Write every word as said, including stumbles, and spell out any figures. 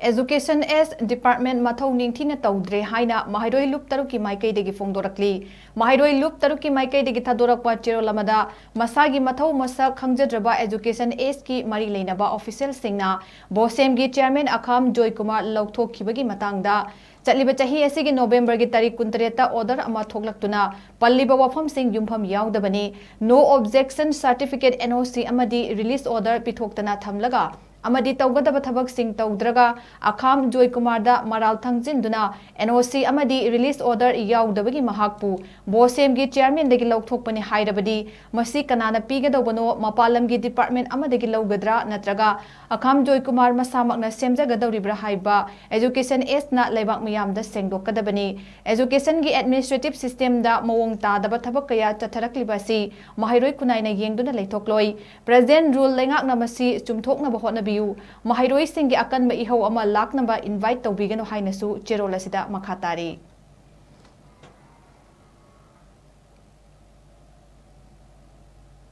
Education Act Department ꯃꯊꯧ ꯅꯤꯡꯊꯤꯅ ꯇꯧꯗ꯭ꯔꯦ ꯍꯥꯏꯅ ꯃꯍꯩꯔꯣꯏ ꯂꯨꯞ ꯇꯔꯨꯛꯀꯤ ꯃꯥꯏꯀꯩꯗꯒꯤ ꯐꯣꯡꯗꯣꯔꯛꯂꯤ꯫ ꯃꯍꯩꯔꯣꯏ ꯂꯨꯞ ꯇꯔꯨꯛꯀꯤ ꯃꯥꯏꯀꯩꯗꯒꯤ ꯊꯥꯗꯣꯔꯛꯄ ꯆꯦꯔꯣꯜ ꯑꯃꯗ ꯃꯁꯥꯒꯤ ꯃꯊꯧ ꯃꯁꯛ ꯈꯪꯖꯗ꯭ꯔꯕ Education Act ꯀꯤ ꯃꯔꯤ ꯂꯩꯅꯕ official ꯁꯤꯡꯅ ꯕꯣꯁꯦꯝꯒꯤ chairman ꯑꯈꯥꯝ ꯖꯣꯏꯀꯨꯃꯥꯔ ꯂꯧꯊꯣꯛꯈꯤꯕꯒꯤ ꯃꯇꯥꯡꯗ ꯆꯠꯂꯤꯕ ꯆꯍꯤ ꯑꯁꯤꯒꯤ November ꯒꯤ ꯇꯥꯔꯤꯛ ꯀꯨꯟꯇꯔꯦꯠꯇ order ꯑꯃ ꯊꯣꯛꯂꯛꯇꯨꯅ ꯄꯜꯂꯤꯕ ꯋꯥꯐꯝꯁꯤꯡ ꯌꯨꯝꯐꯝ ꯌꯥꯎꯗꯕꯅꯤ꯫ No objection certificate, N O C ꯑꯃꯗꯤ release order ꯄꯤꯊꯣꯛꯇꯅ ꯊꯝꯂꯒ ꯑꯃꯗꯤ ꯇꯧꯒꯗꯕ ꯊꯕꯛꯁꯤꯡ ꯇꯧꯗ꯭ꯔꯒ ꯑꯈꯥꯝ ꯖꯣꯏꯀꯨꯃꯥꯔꯗ ꯃꯔꯥꯜ ꯊꯪꯖꯤꯟꯗꯨꯅ N O C ꯑꯃꯗꯤ release order ꯌꯥꯎꯗꯕꯒꯤ ꯃꯍꯥꯛꯄꯨ ꯕꯣꯁꯦꯝꯒꯤ chairman ꯗꯒꯤ ꯂꯧꯊꯣꯛꯄꯅꯤ ꯍꯥꯏꯔꯕꯗꯤ ꯃꯁꯤ ꯀꯅꯥꯅ ꯄꯤꯒꯗꯧꯕꯅꯣ? ꯃꯄꯥꯟ ꯂꯝꯒꯤ department ꯑꯃꯗꯒꯤ ꯂꯧꯒꯗ꯭ꯔꯥ ꯅꯠꯇ꯭ꯔꯒ ꯑꯈꯥꯝ ꯖꯣꯏꯀꯨꯃꯥꯔ ꯃꯁꯥꯃꯛꯅ ꯁꯦꯝꯖꯒꯗꯧꯔꯤꯕ꯭ꯔꯥ ꯍꯥꯏꯕ Education Act ꯅ ꯂꯩꯕꯥꯛ ꯃꯤꯌꯥꯝꯗ ꯁꯦꯡꯗꯣꯛꯀꯗꯕꯅꯤ꯫ Education ꯒꯤ administrative system ꯗ ꯃꯑꯣꯡ ꯇꯥꯗꯕ ꯊꯕꯛ ꯀꯌꯥ ꯆꯠꯊꯔꯛꯂꯤꯕ ꯑꯁꯤ ꯃꯍꯩꯔꯣꯏ ꯈꯨꯟꯅꯥꯏꯅ ꯌꯦꯡꯗꯨꯅ ꯂꯩꯊꯣꯛꯂꯣꯏ꯫ President rule ꯂꯩꯉꯥꯛꯅ ꯃꯁꯤ ꯆꯨꯝꯊꯣꯛꯅꯕ ꯍꯣꯠꯅꯕꯤꯌꯨ꯫ ꯃꯍꯩꯔꯣꯏꯁꯤꯡꯒꯤ ꯑꯀꯟꯕ ꯏꯍꯧ ꯑꯃ ꯂꯥꯛꯅꯕ invite ꯇꯧꯕꯤꯒꯅꯨ ꯍꯥꯏꯅꯁꯨ ꯆꯦꯔꯣꯜ ꯑꯁꯤꯗ ꯃꯈꯥ ꯇꯥꯔꯤ꯫